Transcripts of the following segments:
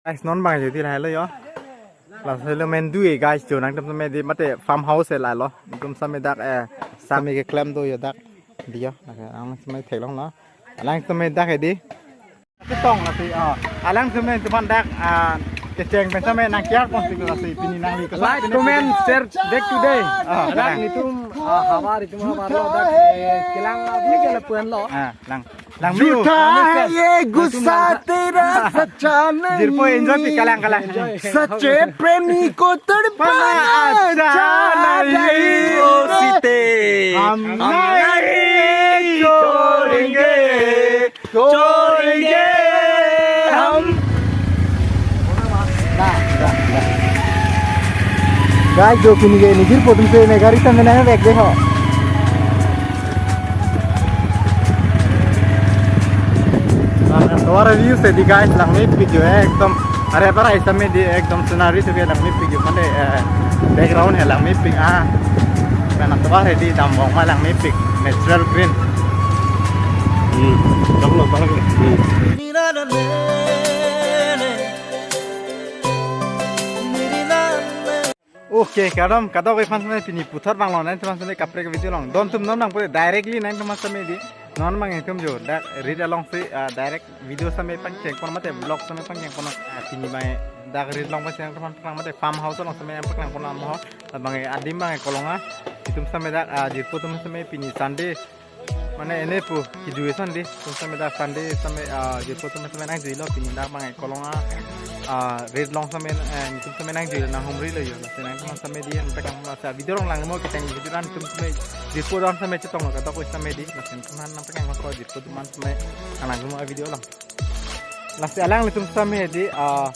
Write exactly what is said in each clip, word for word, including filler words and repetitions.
Guys, non bang jodi lahelo yo. Lahelo mandu e guys, jo nangtum same di mate farmhouse e lahelo. Nangtum same dak eh same keklem do yo dak. Di yo, nang same theklonglo. Alang same dak e di. Ketong lasi, oh. Alang same teman dak ah kecheng pen same nang kiar pon sik lasi pini nangli kesan. Like, comment, share back today. Ah, dak alang. Nitum ah havar itum havar lo dak eh, kelang abli ke lapuan lo. Ah, lang. Lang miu, झूठा lang miu है ये गुस्सा तेरा सच्चा नहीं। Jirpo enjoy pi kalang kalang. Enjoy. सच्चे प्रेमी को तड़पाना अच्छा नहीं। ओ सीते, हम नहीं छोड़ेंगे, छोड़ेंगे हम। Guys, jo pini ke nijir po atum same gari ta mena vek de ho. Tovar view si di guys, langmepik jo ekdom. Are para isame di ekdom scenery tu ke langmepik jo mane eh, background he langmepik ah. Karena tovar he di dambong ma langmepik natural green. Hmm, dambong parang. Hmm. Okay, kardom, kadokave aphan same pini puthot vanglo nangtum same kaprek video along. Don atum non nang pura directly nangtum same di. Non bang itum jo dak rit along si ah, direct video same pangcheng pon mate vlog same pangcheng pon ah, pini bang dak rit along pangcheng pon pang mate farmhouse along same pangcheng pon mo. Bang adim bang kolonga. Itum same dak ah, jirpo atum same pini Sunday. Mane ene pu kejui ason di, itum same dak Sunday same ah, jirpo atum same nangjuilo pini dak bang kolonga ah, rit along same eh, itum same nangjuilo nanghumrilo yo. Lasi nangtum same di nangpek nangpek video along langmo kecheng video an itum same jirpo atum same chetonglo kadokave same di. Lasi nangtum nangpek nangpek jirpo atum same langmo video along. Lasi alanglitum same di ah,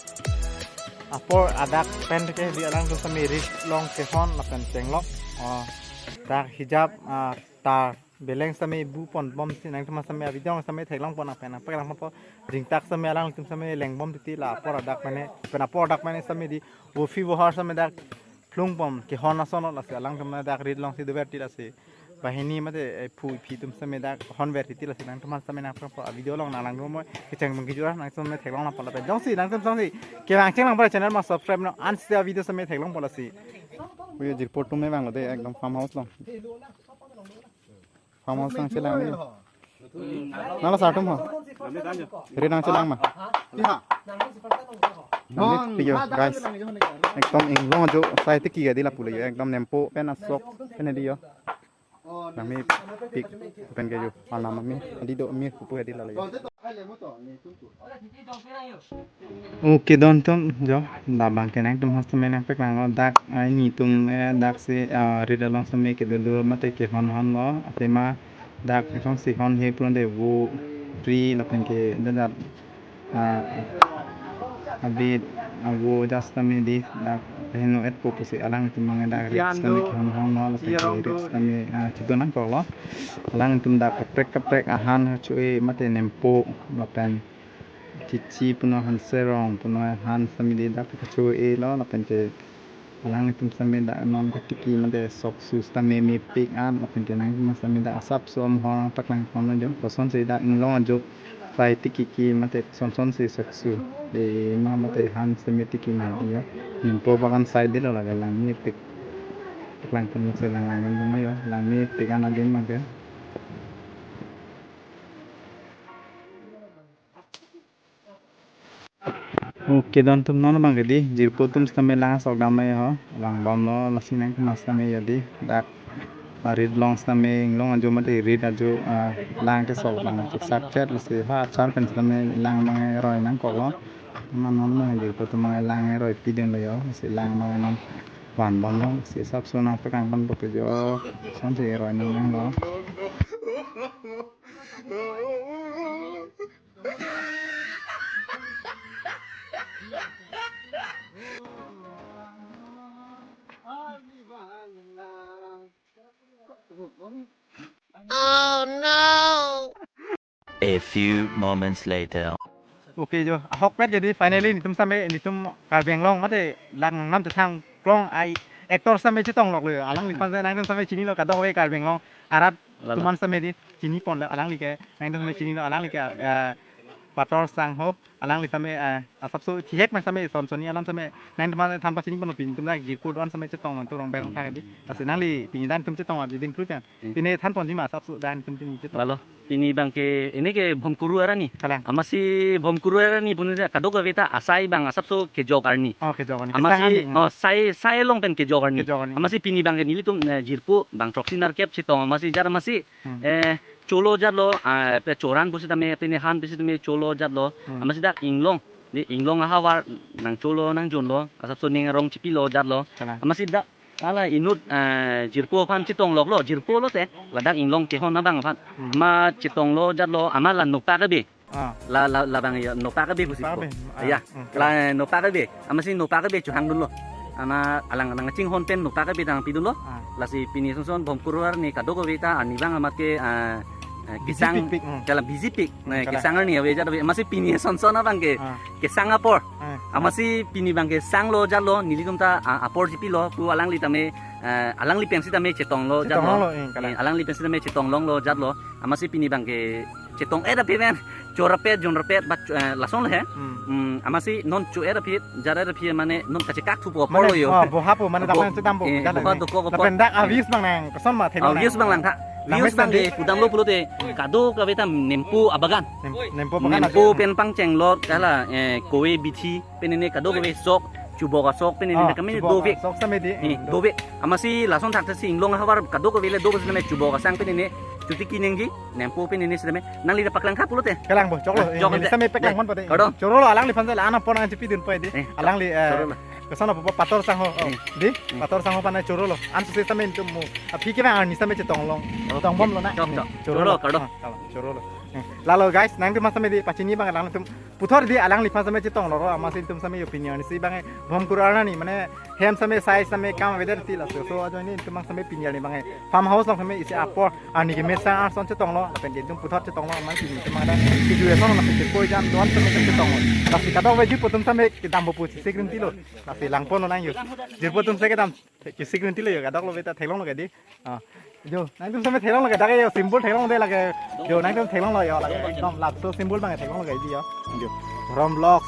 apor adak pen ke di alangtum same rit along kehon lapen chenglok. Ah, dak hijab ah, tar beleng same bu pon bomsi nangtum same avidong same theklong pon pen nangpek nangpo ringtak same alangtum same lengbom titi la apor adak mane pen apor adak mane same di wofi wohar same dak plung pon kehon ason lasi alangtum dak rit along si dover ti lasi banghini mate eh, phu iphi atum same dak honver titi lasi nangtum same nangpek nangpo avideo along nang langmo kecheng bang kejura nangtum same theklong nangpo lapen jongsi nangtum songsi kevang cheng lang para channel ma subscribe non ansi avideo same theklong pon lasi. Uyo jirpo atum me vanglo de ekdom farmhouse along. Farmhouse nangchelang ni. Nanglo sartum ho. Rit nangchelang ma. Iya. Nangli video guys. Ekdom inglong ajo sai tiki gadi lapu le ekdom nempo pen asok pen di yo. Nami pik pen ke yo. Alam ami adi do mi kupu adi lalo yo. Okay, don atum jo, dak bang ke nangtum same nangpek nanglo dak ai nitum eh, dak si ah, rit along same kedo do mate kehon honlo, athema dak song si hon he pulon de vo pri lapen ke dak ah, abit avo jas same di dak heno et po pusi alangtum bang dak rit same kehon honlo lapen ke rit same ah, chido nangkoklo, alangtum dak kaprek kaprek ahan chui mate nempo lapen chichi puno han serong puno han same di dak kacho-elo lapen ke alangtum same dak non katiki mate sok su same mepik an lapen ke nangtum same dak asap som ho paklang pon jo kosonsi dak inglong ajo sai tiki ki mate kosonsi sok su de ma mate han same tiki ma di yo. Nimpo bagan sai dilo lage langmepik paklang pon se lang lang yo langmepik an adim ma ke. Okay, don atum non bang ke di jirpo atum same lang sok dam ho lang bomlo lasi nangtum same ya di dak rit along same inglong ajo mate rit ajo ah, lang kesok bang sak chet lasi ha char pen same lang bang roi nangkoklo. Non non bang jirpo atum bang lang roi pidun lo yo lasi lang bang non van bomlo lasi sap so nangpek nangpon po ke jo kosonsi roi nang nanglo. A few moments later. Okay jo, ahokpet jadi finally nitum same nitum Karbi Anglong mate lang nam chethan klong ai actor same chetonglok lo alangli aphan nangtum same chinilo kadokave Karbi Anglong arat atum an same di chini ponlo alangli ke nangtum same chinilo alangli ke eh, Pator Sangho, alangli tame, eh, asapso thihek nang tame son sonni alam tame nangtum aphan than pachini pon pini netum dak jirpo do-an tame chetong nangtum Rongber Rongthak di. Lasi nangli pini dak netum chetong abidi dingkru pen. Hmm. Pini than ponji ma asapso dak netum pini chetong. Lalo, pini abang ke, ini ke Bhomkuru arni. Kalang. Amatsi Bhomkuru arni punon kadokave ta asai abang asapso kejok arni. Oh, kejok arni. Amatsi, kesang arni. Oh, sai, sai along pen kejok arni. Kejok arni. Amatsi pini abang ke nelitum, eh, jirpo bang throksi nerkep chetong amatsi jat amatsi, Hmm. eh, cholo jatlo, ah, pe choran pusitame, pini han pusitame cholo jatlo. Hmm. Amatsi dak inglong, di inglong ahavar nangcholo nangjonlo, asapso ning arong chipilo jatlo. Kalang. Amatsi dak hala inut, eh, jirpo aphan chetongloklo, jirpo lote, ladak inglong kehon abang aphan. Hmm. Amat chetonglo jatlo, amat la nokpak ave. Ah. La, la, labang ya, nokpak ave pusi Nokpak po. Ave. Ah, Ya, hmm, la, eh, nokpak ave. Amatsi nokpak ave chohangdunlo. Amat alang, alang chinghon pen nokpak ave nangpidunlo. Ah. Lasi pini son son Bhomkuru arni kadokave ta arni abang amat ke, ah, eh, Busy kesang pik pik, hmm. Kalang busy pik. Nah, Kalang. Kesang arni ave jat ave. Amatsi pini son son abang ke. Ah. Kesang apor. Ah. Amatsi pini abang ke sanglo jatlo, nelitum ta, ah, apor chipilo, pu alangli tame, eh, alangli pensi tame chetonglo jatlo. Chetonglo, eh, Kalang. Eh, alangli pensi tame chetonglonglo jatlo. Amatsi pini abang ke chetong-et aphi pen, chor-et, jon-et, but, eh, lason he. Hmm. Hmm, amatsi non cho-et aphi, jar-et aphi mane non kachekak thupo apor Mane, lo yo. Oh, boha po, mane Bo-, dapat sedam po, eh, dapat boha dokok apor. Lapen dak a-views abang nang, koson ma, Ah, thenglo views nang. Abang lang tha. Nang Views abang views de, pudamlo pulote, kadokave ta nempo abagan. Nem-, nempo abagan Nempo ajo. Pen pangchenglot, hala, eh, kove bithi, pini kadokave sok, chubok asok, pini Oh, kami chubok dove. Asok tame di, Eh, hmm, dove. Amatsi lason thakthak si inglong ahavar kadokave le dove sitame chubok asang pini chuti kinengji, nempo pini sitame. Nangli ta paklang kha pulote. Kalang bo, choklo. Ah, Eh, choklo neli de. Tame paklang De. Mon pade. Kardom. Chorolo alangliphan sa la-an apor nangchipidun pai di. Eh, Alangli, eh, chorolo. Koson apo Pator Sangho. Oh, Eh. Di? Eh. Pator Sangho aphan chorolo. Ansi tame netum mo. Aphi ke bang arni tame chetonglong. Oh, Tongbomlo na. Chok, chok. Chorolo. Chorolo, kardom. Ah, kalang, chorolo. Eh, lalo guys, nangtum tame di pachini abang alangtum puthot di alangliphan tame chetonglo ro, amatsi netum tame opinion si abang Bhomkuru arni mane hem tame sai tame kam avedet ti laso. So ajoine netum tame pini arni abang farm house along tame isi apor arni kemesen ason chetonglo, lapen netum puthot chetonglo amatsi netum ada situation na se koi jam do-an tame chetonglo. Lasi kadokave jirpo atum tame kedampo pusi sikrim tilo. Lasi langpon nang yo. Jirpo atum tame kedam. Kisik rinti lo yo, kadokave ta theklonglo ke di. Ah. Jo, nangtum tame theklonglo ke, dak yo symbol theklongde lake. Jo, nangtum theklonglo yo lake. Ekdom laso symbol abang theklonglo ke di yo. Jo. Dhorom Vlogs.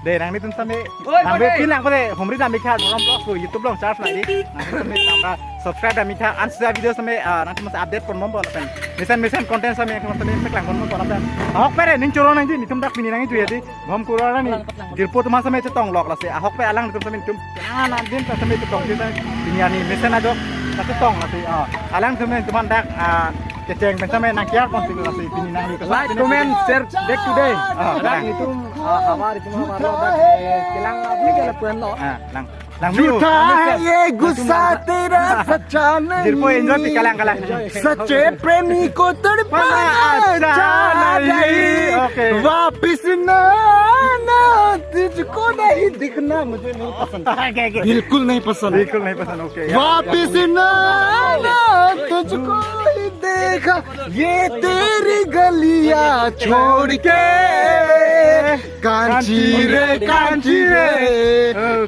De, nangtum tame, Oi, nang be oi. Pin lang pade, humri dam ikha Dhorom Vlogs ko YouTube along search nang di. Nangtum tame nang subscribe dam ikha, ansi video tame, ah, nangtum update ponbompo lapen. Mesen mesen content tame nangtum tame peklang ponbompo lapen. Ahok pere, ning choro nang di, netum dak pini nang itu ya di. Bhomkuru arni jirpo atum tame chetonglok lasi ahok pe alanglitum tame netum kenangan din ta tame chetong kita pini arni mesen ajo ta chetong lasi, ah, alangtum tame netum dak, ah, kecheng pen tame nangkiar pon sing lasi pini nangli kesan Like, pini comment, share back today. Ah, Dak kalang. Netum, ah, havar itum havar lo dak, eh, kelang apni ke lapuan lo. Ah, lang. Lang झूठा है ये गुस्सा तेरा सच्चा नहीं। Jirpo enjoy pi kalang kalang. सच्चे प्रेमी को तड़पाना अच्छा नहीं। Okay. वापिस ना आना, तुझको नहीं दिखना मुझे नहीं पसंद। Okay, okay. बिल्कुल नहीं पसंद। बिल्कुल नहीं पसंद, okay. वापिस ना आना, तुझको ही देखा, ये तेरी गलियां छोड़ के। कांची रे, कांची रे,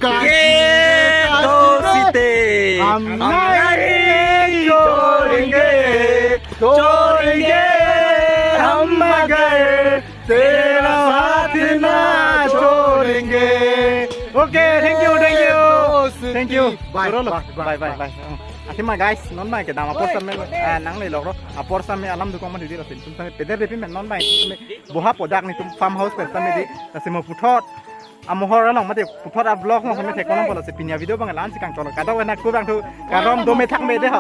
कांची रे, ये दोस्ती हम नहीं छोड़ेंगे, छोड़ेंगे हम मगर तेरा साथ ना छोड़ेंगे। Okay, thank you, thank you. Thank you. Bye, bye, bye, bye, bye. Athema guys, non abang kedam apor tame, eh, nanglelo ro. Apor tame alam dukong man didi ro sin. Tum tame peder depi men non abang. Boha po dak netum farm house pen tame di, lasi mo puthot amohor along mate puthot a-vlog along tame theklongpo lasi pini a-video abang la-ansi kangcholo. Kadokave nang kurang thu karom do me thak me de ha.